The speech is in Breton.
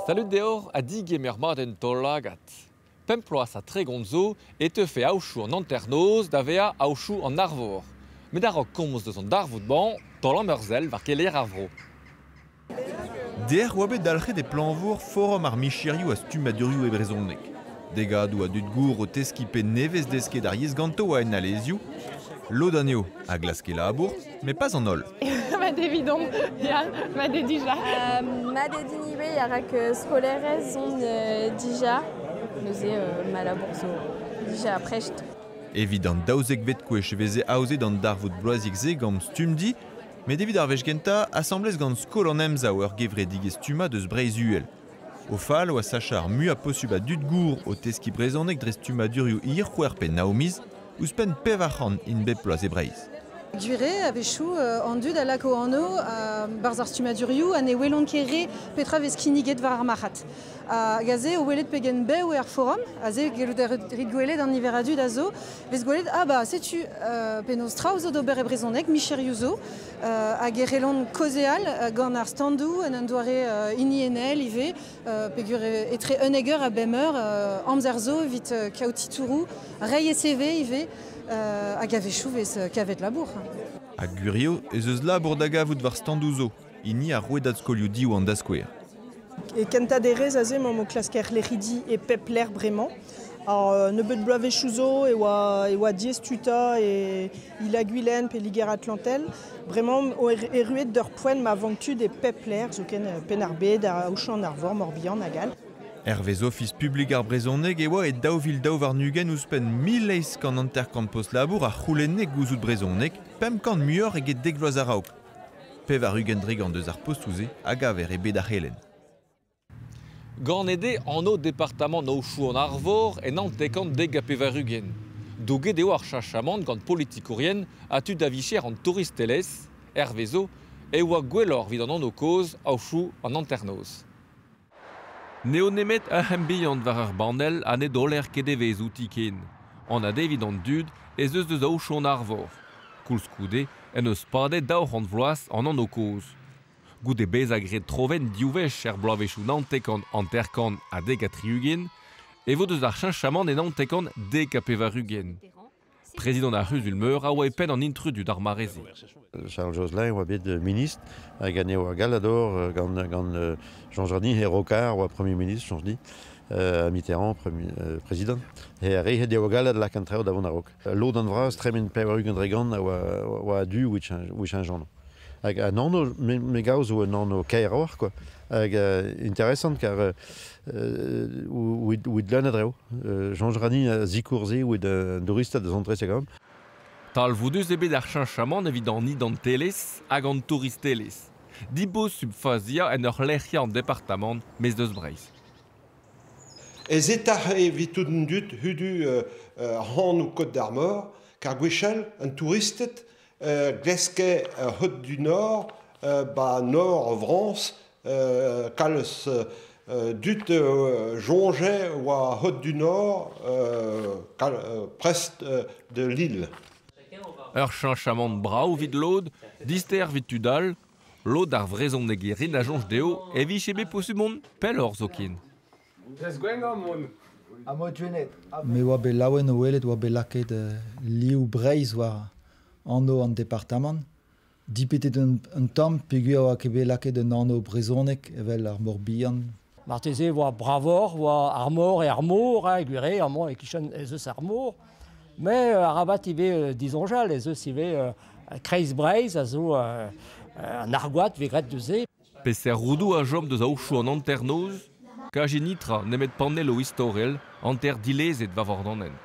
Salud deoc'h ha digemer mat en taol-lagad. Pemp ploaz ha 30 zo e teufe aochoù an hanternoz da vezañ aochoù an arvor. Met a-raok komz deus an darvoud-mañ, taol ur sell war keleier ar vro. Dec'h oa bet dalc'het e Plañvour forum ar micherioù ha stummadurioù e brezhoneg. Degadoù a dud gour o teskiñ pe nevez desket ar yezh ganto oa en alezioù. Lod anezho a glaske labour, met pas an holl. Mat evidon, ya, mat eo dija. Mat eo din ivez a-raok skolaerez on dija, neuze ma labour zo dija prest. Evit an daouzekvet gwech e veze aozet an darvoud bloaziek-se gant Stumdi, met evit ar wech gentañ asambles gant Skol an Emsav ur gevredigezh stummañ deus Breizh-Uhel. O fal oa sachañ ar muiañ posubl a dud gour o teskiñ brezhoneg dre stummadurioù hir c'hwec'h pe nav miz, ouzhpenn 400 int bep bloaz e Breizh. Gwir a-wechoù an dud a lak o anv barzh ar stummadurioù ha ne welont ket re petra vez kinniget war ar marc'had. Hag aze o welet pegen bev eo ar forum, aze gellout a rit gwelet an niver a dud a zo, vez gwelet ah bah setu penaos traoù zo d'ober e brezhoneg, micherioù zo, hag e c'hellont kaozeal gant ar standoù en un doare hiniennel ivez, peogwir etre 11 eur ha 5 eur amzer zo evit kaout titouroù, reiñ e CV ivez, hag a-wechoù vez kavet labour. Ha gwir ez eus labour da gavout war standoù zo, hini ar rouedad skolioù Diwan da skouer. E kentañ derez aze emaomp o klask erlec'hidi e pep lec'h bremañ. Alors, nebeut bloavezhioù zo e oa diaes tuta e Il-ha-Gwilen pe Liger-Atlantel. Bremañ o erruet d'ur poent ma vank tud e pep lec'h, zoken Penn-ar-Bed, Aochou-an-Arvor, Morbihan hag all. Hervez Ofis publik ar brezhoneg e oa e 2022 ouzhpenn 1850 post labour a c'houlenne gouzout brezhoneg, 500 muioc'h eget dek vloaz a-raok. 80% deus ar postoù-se a gaver e bed ar c'helenn. Ganet eo anv departamant Aochou an Arvor en 1990. Douget eo ar cheñchamant gant politikourien ha tud a vicher an touristelezh, hervezo, e oa gwelloc'h evit an anv kozh Aochou an hanternoz. N'eo nemet ur c'hemm bihan war ar banell ha ne daoler ket evezh outi ken. Anat eo evit an dud ez eus deus Aochou an Arvor. Koulskoude en deus padet 200 vloaz an anv kozh. Goude bezañ graet trovenn div wech er bloavezhioù 1950 ha 70 e vo deus ar cheñchamant e 1990. Prezidant ar C'huzul-meur a oa e penn an intrudu d'ar mare-se. Charles Joselin oa bet ministr hag anezho oa Gallador gant Jean Jardy, he Rocard oa premier ministre, Jean Jardy, ha Mitterrand premier, président. He a re he devoa gallat lak an traoù da vont a-raok. Lodenn vras tremen 80% a oa a-du ouzh cheñch Hag an anv, me gav zo un anv kaeroc'h quoi. Hag interesant kar oud leun a dreo. Jean Jardy a zikour-se oud an douristed da zont tre Talvoudus eo bet ar cheñchamant evit an identelezh hag an touristelezh. Dibosupl faziañ en ur lec'hiañ an departamant maez deus Breizh. Ez etac'h evit tout an dud hudu rannoù Côte d'Armor, kar gwechall an touristed gleske Côte du Nord, ba nord Frañs, kalz dud soñje oa Côte du Nord prest de Lille. Ur cheñchamant brav evit lod, dister evit tud all, lod ar vrezhonegerien a soñj dezho e vije bet posubl mont pelloc'h zoken. Me oa bet laouen o welet oa bet lakaet liv Breizh war anv an departamant. Dipetet un tamm peogwir oa ket bet lakaet un anv brezhonek evel ar Morbihan. Marteze oa bravoc'h, oa ar mor e ar mor, hein, gwir eo, amañ e-kichen ez eus ar mor. Mais arabat ivez disoñjal ez eus ivez Kreiz Breizh a zo an argoad vez graet deus se. Peseurt roudoù a chom deus aochoù an hanternoz? Kaji nitra nemet panelloù istorel hanter dilezet war vord an hent.